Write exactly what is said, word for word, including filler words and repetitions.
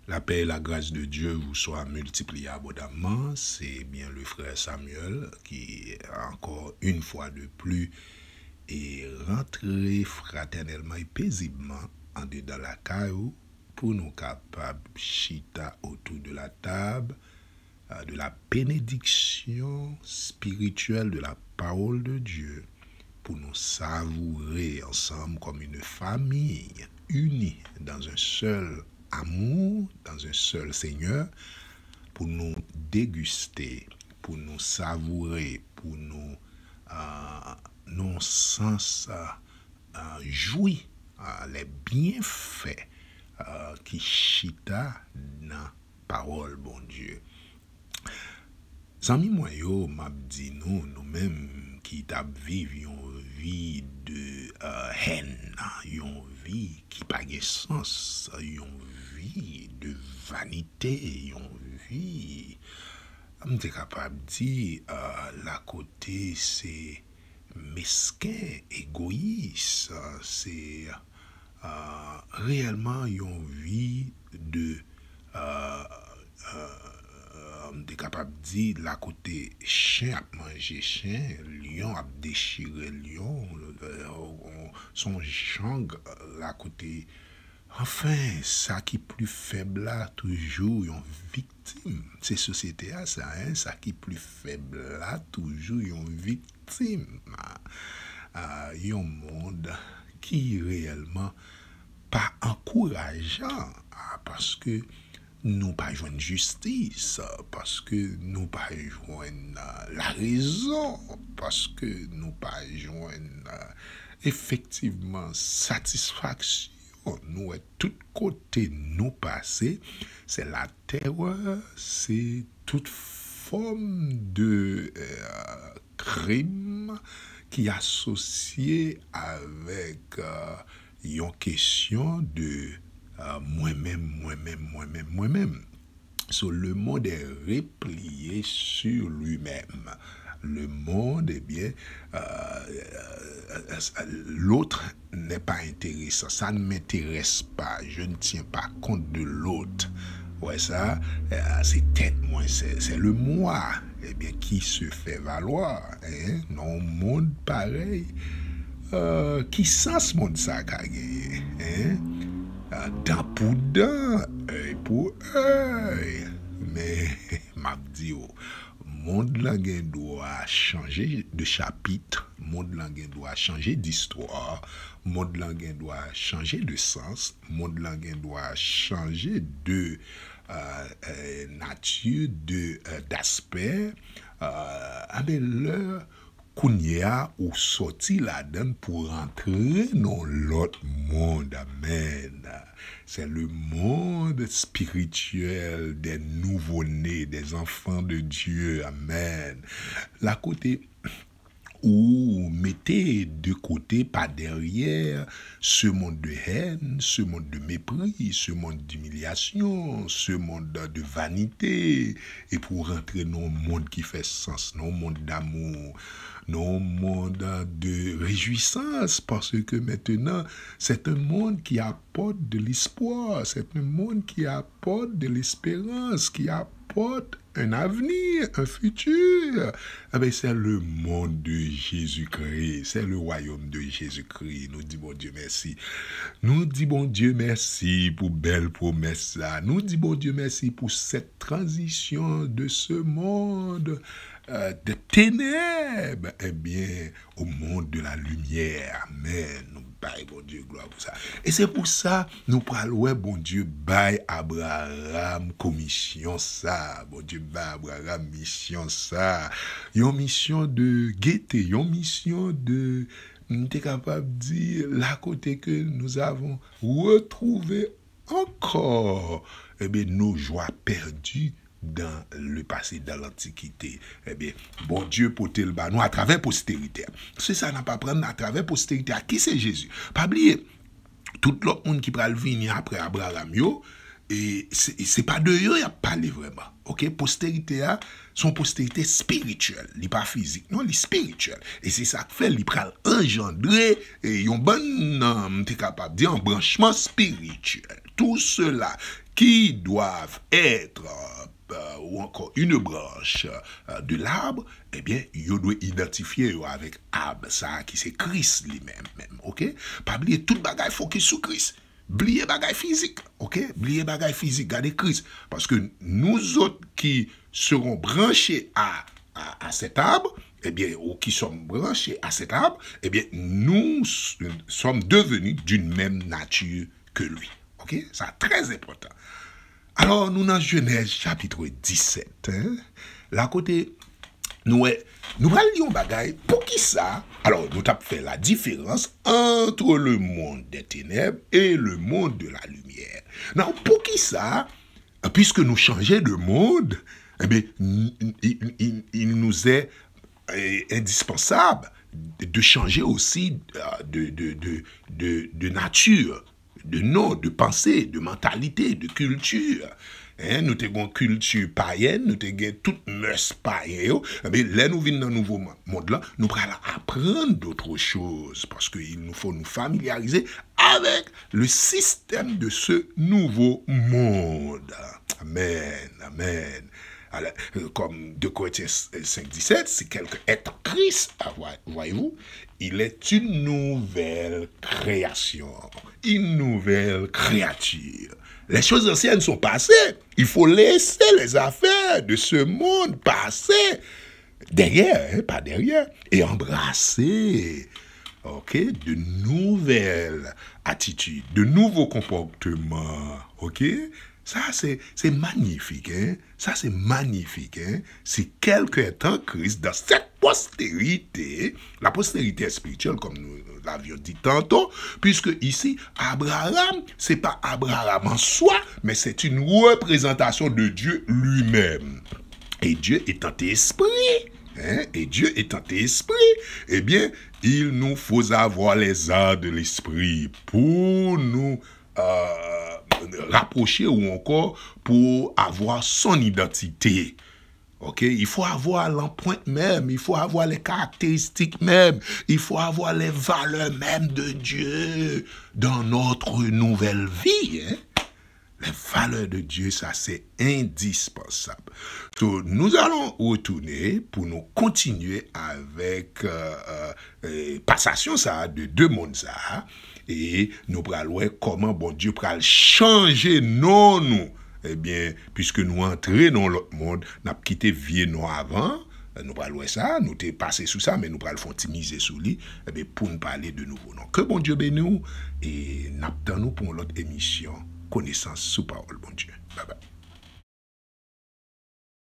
La paix et la grâce de Dieu vous soient multipliées abondamment. C'est bien le frère Samuel qui, encore une fois de plus, est rentré fraternellement et paisiblement en dedans la caille pour nous capables chita autour de la table, euh, de la bénédiction spirituelle de la parole de Dieu pour nous savourer ensemble comme une famille unie dans un seul amour, dans un seul Seigneur, pour nous déguster, pour nous savourer, pour nous, euh, non sans euh, euh, jwi euh, les bienfaits euh, qui chita dans parole Bondye. Zanmi mwen yo, m ap di nou, nou menm ki t ap viv yon vi de euh, hèn, yon vi ki pa gen sans, yon vi de vanite, yon vi, m te kapab di, euh, lakote se mesken, egoyis, se euh, reyèlman yon vi de, euh, euh, m te kapab di, lakote chen ap manje chen, lyon ap dechire lyon, euh, se yon jang lakote, anfen, sa ki pli fèb la toujou yon viktim. Se sosyete a sa, en, sa ki pli fèb la toujou yon viktim. Ah, yon mond ki reyèlman pa ankourajan, ah, paske nou pa jwenn jistis, paske nou pa jwenn ah, larezon, paske nou pa jwenn ah, efektivman satisfaksyon. Nou wè tout kote nou pase, se latèrè, se tout fòm de euh, krim ki asosye avèk euh, yon kesyon de euh, mwen menm, mwen menm, mwen menm, mwen menm. So, le monde est replié sur lui-même. Le monde, eh bien, euh, euh, euh, l'autre n'est pas intéressant. Ça ne m'intéresse pas. Je ne tiens pas compte de l'autre. Ouais, ça, euh, c'est tête, moi, c'est le moi, eh bien, qui se fait valoir. Hein? Dans un monde pareil, euh, ki sans mond sa ka genyen? Hein? Dan pou dan, èy pou èy. Men, m ap di w, mond lan gen dwa chanje de chapit, mond lan gen dwa chanje distwa, mond lan gen dwa chanje de sans, mond lan gen dwa chanje de euh, euh, nati, de euh, daspè. Euh, anben, lè kounye a ou sòti ladan l pou rantre nan lòt mond. Amèn. C'est le monde spirituel des nouveau-nés, des enfants de Dieu. Amèn. La kote ou mete de kote, pa dèryè, ce monde de haine, ce monde de mépris, ce monde d'humiliation, ce monde de vanité, epi w rantre nan yon mond ki fè sans, nan yon mond d'amour, nan yon mond de réjouissance, parce que maintenant, c'est un monde qui apporte de l'espoir, c'est un monde qui apporte de l'espérance, qui apporte un avenir, un futur. Eh bien, c'est le monde de Jésus-Christ, c'est le royaume de Jésus-Christ. Nou di Bondye mèsi. Nou di Bondye mèsi pou bèl pwomès sa. Nou di Bondye mèsi pou cette transition de ce monde euh, de ténèbres, eh bien, au monde de la lumière. Amèn. Nou bay Bondye glwa pou sa. E se pou sa, nou pral wè Bondye bay Abraham komisyon sa. Bondye bay Abraham misyon sa. Yon misyon de gete, yon misyon de, m te kapab di, la kote ke nous avons retrouvé encore, eh bien, nos joies perdues dans le passé, dans l'Antiquité. Eh bien, Bondye pote l ba nou atravè posterite a. Se sa n ap aprann atravè posterite a. Ki se Jezi? Pa bliye, tout lòt moun ki pral vini apre Abraham yo, e se, se pa de yo y ap pale vrèman. Ok? Posterite a, se yon posterite espirityèl. Li pa fizik, non, li espirityèl. E se sa k fè li pral anjandre e, yon bann, m te kapab di, anbranchman espirityèl. Tout cela qui doivent être, euh, ou encore une branche, euh, de l'arbre, eh bien, yo dwe idantifye yo avèk ab sa a ki se Kris li menm, menm, ok? Pa bliye tout bagay fokis sou Kris. Bliye bagay fizik, ok? Bliye bagay fizik, gade Kris. Paske nou zòt qui serons branchés à, à, à cet arbre, eh bien, ou qui sommes branchés à cet arbre, eh bien, nous s- sommes devenus d'une même nature que lui. Ok? Sa trè enpòtan. Alò, nou nan Jenèz chapit disèt, hein? La kote nou wè, nou pral li yon bagay, poukisa? Alò, nou t ap fè la différence entre le monde des ténèbres et le monde de la lumière. Nan, poukisa, puisque nous changeons de monde, eh bien, il, il- il nous est, euh, indispensable de changer aussi, euh, de, de, de, de, de nature, de nom, de pensée, de mentalité, de culture. Hein, nou te gen kilti payèn, nou te gen tout mès payen yo. Ebyen, lè nou vin nan nouvo mond lan, nou pral aprann d'autres choses, parce que il nous faut nous familiariser avec le système de ce nouveau monde. Amen, amen. Alors, euh, comme deux Corinthiens cinq dix-sept, si quelqu'un est en Christ, ah, voy- voyez-vous, il est une nouvelle création, une nouvelle créature. Les choses anciennes sont passées. Il faut laisser les affaires de ce monde passer derrière, hein, pas derrière, et embrasser, ok, de nouvelles attitudes, de nouveaux comportements, ok? Sa, se, se manyifik, hein? Sa, se manyifik, hein? Si quelqu'un est en Christ, dans cette postérité, la postérité spirituelle, comme nous l'avions dit tantôt, puisque ici, Abraham, c'est pas Abraham en soi, mais c'est une représentation de Dieu lui-même. Et Dieu étant esprit, hein, et Dieu étant esprit, eh bien, il nous faut avoir les arts de l'esprit pour nous euh, rapprocher ou encore pour avoir son identité. Ok, il faut avoir l'empreinte même, il faut avoir les caractéristiques mêmes, il faut avoir les valeurs mêmes de Dieu dans notre nouvelle vie, hein. Les valeurs de Dieu, ça c'est indispensable. So, nous allons retourner pour nous continuer avec euh, euh, euh, passation ça de deux mondes ça. E nou pral wè kòman Bondye pral chanje non nou. Ebyen, piske nou antre nan yon lòt mond, n ap kite vye non avan. Nou pral wè sa, nou te pase sou sa, men nou pral fè yon ti mize sou li. Ebyen, pou n pale de nouvo non. Ke Bondye beni w, e n ap tann ou pou yon lòt emisyon Konesans sou Pawòl Bondye. Babay.